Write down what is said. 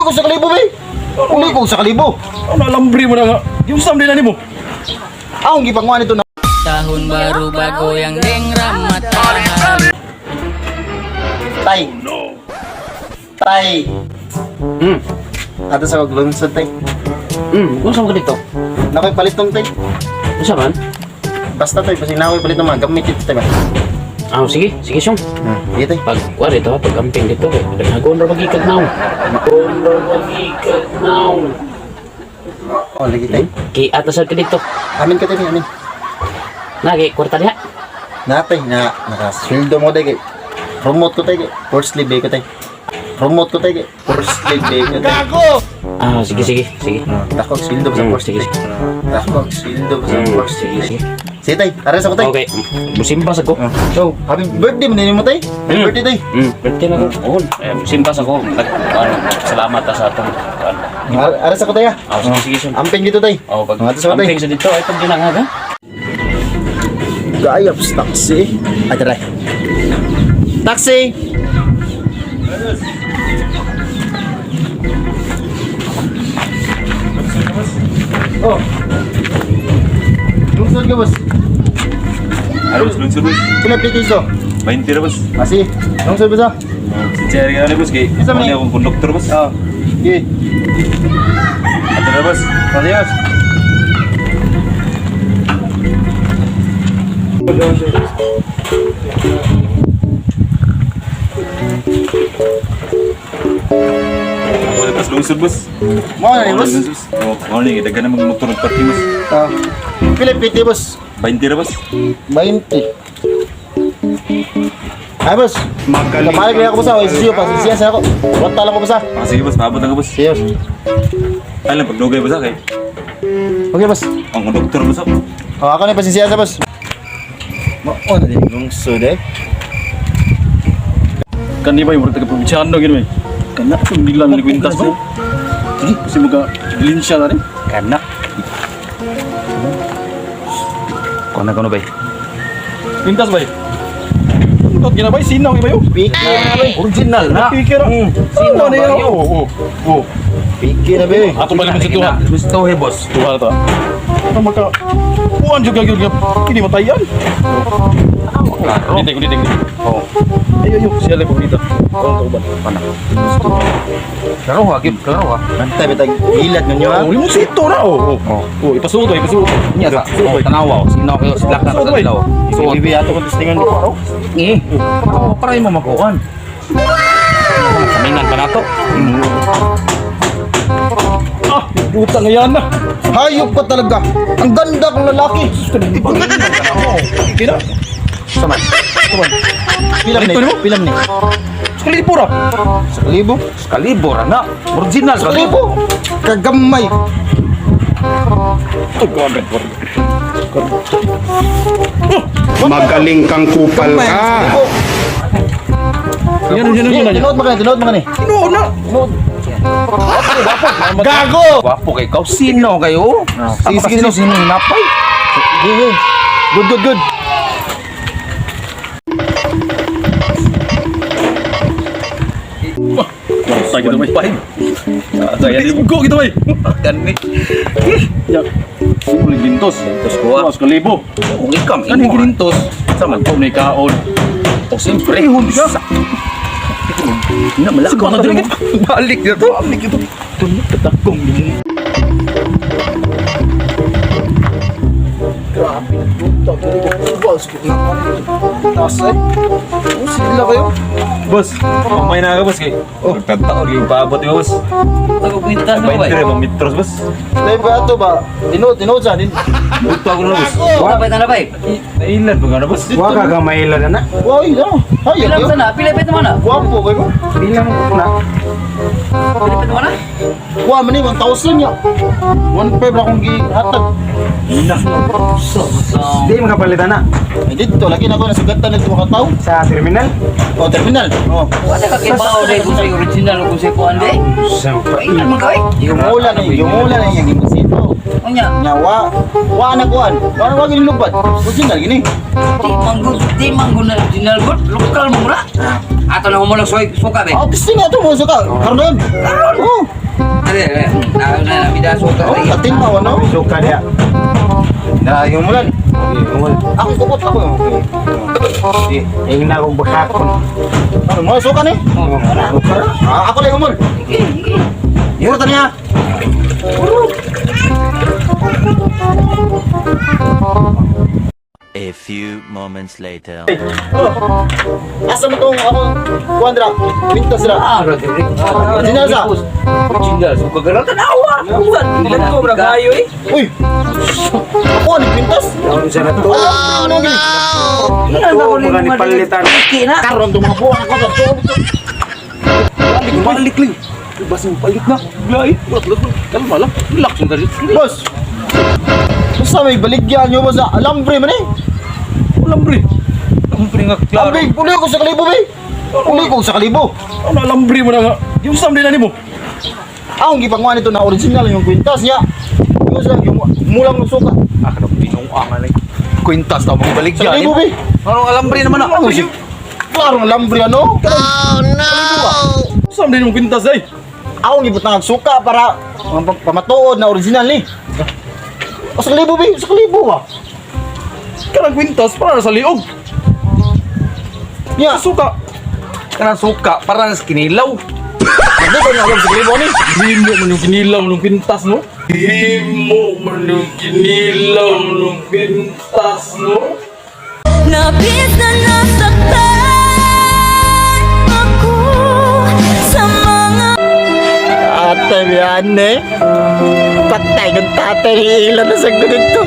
Ko sa kalibo be. Uli ko sa kalibo. Ano alambre mo na nga? Yung sam din na nimo. Akong gipanguha nito na. Tahun baru bagoyang deng ramatahan. Tay. Tay. Ato sa kaglunsod, tay. Kung saan ka dito? Nakoy palit tong, tay. Unsa man? Basta, tay, kasi nakoy palit ng mga gamit dito, tay ba. Ah, sige, sige siyong. Sige, tay. Pag kuha dito, pag amping dito kay daghagon ra magikag naw. Daghagon ra magikag naw. Oh, lagi, tay. Kay atasad ka dito. Amin ka, tay, amin. Na kay kwarta diha. Na, tay, na nakasweldo mo, tay, kay. Promote ko, tay, kay. First leave day ko, tay. Promote ko, tay, kay. First leave day ko, tay. Ah, sige sige, sige. Dako ang sweldo sa first Sige, leave. Dako ang sweldo sa first Sige, leave. sige. Sige, tay. Ares ako, tay. Okay. Musimba sa ko. So, happy birthday mo nimo, tay. Happy birthday, tay. Birthday na ko. Oh, eh, musimba sa ko. Nag, ano, salamat ta sa atong ano. Ares ako, tay, ah. Ah, sige sige siyong. Amping dito, tay. Oh, pag Ato sa ko, tay. amping sa dito ay pag ginangag ha. Gayap sa taxi. Ay, tara. Taxi! Oh. Lungsod ka, boss. Ano boss, lungsod, boss. Pila plate iso? 20 ra, boss. Asi. Lungsod, boss, ah. Si Cherry ka na, boss, kay Isa man ano eh. akong konduktor, boss. Oh. Sige. Ato na, boss. Adios. Ako na, boss, lungsod, boss. Mo na ni, boss. Lungsod, boss. Oh, mo ni daghan na mga motor nagparking, boss. Ah. Pila plate, boss? 20 ra, boss. 20. Ay, boss. Magaling. Kamalik na ako, boss, ah. Siyo pa. Siya sa ako. Wata lang ko, boss, ah. Ah, sige, boss, paabot na ka, boss. Siyo. Ay lang pagdugay, boss, ah, kay Okay, boss. ang konduktor, boss, ah. Oh, ako na pasensya sa boss. Mao na din lungsod eh. Kani ba yung taga probinsyano gini bay. Kana kung nila ni kwintas ba? Sige, kasi mga linsya na rin. Kana. Kana kono bay. Kwintas bay. Tot gina bay sinaw ba yo? Piki na be. Original na. Piki ra. Sinaw na yo. Oo, oo. Piki na be. Ato balik mo sa tuha. Gusto he, boss. Tuha ta. Ano maka kuan jud gyud kini matayan. Klaro. Dito dito dito. Oh. Ayo ayo siya lang pagita. Ang kauban. Klaro ha, gyud klaro ha. Bantay bitag hilad ninyo ha. Oh, limonsito na oh. Oh, oh ipasuot to, ipasuot. Nya sa oh, tanawa, oh. Sinaw kayo silak na Suot, sa bay. dilaw. Suot. Bibi ato kung testingan ko. Eh. Oh, para mo makuan. Samingan pa nato. Ah, buta nga yan na. Hayop ka talaga. Ang ganda kong lalaki. Kina. Saman. Pilam ni. Ito nimo? Pilam ni. Sekali pura. Sa kalibo. Kalibo ra na. Original Sa kalibo. Kagamay. Magaling kang kupal Gamay. ka. Sa kalibo. Yan yan yan yan. Tinuod man kani, tinuod man kani. Tinuod na. Tinuod. Gago. Gwapo kay ikaw. Sino kayo? Sige, sige, sino sino napay? Sige. Good, good, good. Kwarta gitu bay. Saya di buko gitu bay. Gani. Ya. Sino gintos? Gintos ko, ah. Mas kalibo. Kung ikaw Kan imo. gintos. Sama ko ni kaon. O siyempre. Ka. Na malakaw Siguro na na dito. Balik na to. Balik ito. Tunog katakong ni. Grabe na puta. Boss, Taas eh. Oh, sila kayo. Boss, mamay na ka, boss kay. Oh, tagtaon gyud paabot ni boss. Tago kwintas mo bay. 20 ra bang metros, boss. Live ka ato ba? Tinuod, tinuod sa. Buto ako na, boss. Wala pa na bay. Nailan ba nga na, boss? Wa ka gamay na na. Uy, ano? Hayop Pila yun. sana? Pila pito man na? Guwapo kayo. Bilang na. Pila pito man na? Kuha man ni 1,000 ya. 1,500 ra akong gihatag. Di makapalitan na. Ay dito lagi na ako nasugatan nito ka tawo. Sa terminal. Oh, terminal. Oh. Wala ka kay bao day kung sa original o kung sa kuan day. Pailan man kay. Yung ula na yung gimusito. Unya, Nya wa wa na kuan. Wa na wa gini lupad. Original gini. di manggod na original god, lokal mo ra. Ato na humulog suka be. Ah, gusto nga ito mo suka. Karon na yun. Karon. Oh. Are, na na na bida suka. Oh, katin pa ano? Suka diya. Na yung mulan. Ako kukot ako. Ingin na akong bakakon. Ano mo suka ni? Ah, ako lang umol. Mura ta niya. A few moments later. Oh. Asa mo tong ako kuan dra? Pintas dra. Ah, ro diri. Original sa? Original suka garal tanawa. Dilan ko bra kayo eh. Uy. Ako ni pintas. Unsa na to? Ah, ano gini? Ito, mga nipalitan. Na. Karon tong mga buwan ako sa Balik lang. Basta mo palit na. Glay. Kalma lang. Relax lang dali. Boss. Basta may baligyan nyo boss. Alambre man eh. Alambre. Alambre nga klaro. Alambre, uli ko sa kalibo be. Uli ko sa kalibo. Ano alambre mo na nga? Yung sam din na nimo. Akong gipanguha nito na original yung kwintas niya. Yung sa yung mulang ng suka. Ah, kanang binuang na lang. Kwintas daw mga Sa baligyan. kalibo be. Anong alambre naman ah? Ano si Klaro ng alambre ano? Oh no! Sam din mo kwintas ay. Akong gibutang ang suka para pamatuod na original ni. O sa kalibo be, sa kalibo ba? Kanang kwintas para sa liog. Niya, Suka. Kanang suka para sa kinilaw. hindi ko na alam sa kalibo ni. Himo man yung kinilaw nung kwintas no? Himo man yung kinilaw nung kwintas no? Labis na nasaktan ako sa mga Ate, yan eh. Patay ng tatay ni Ilan na sa ganito.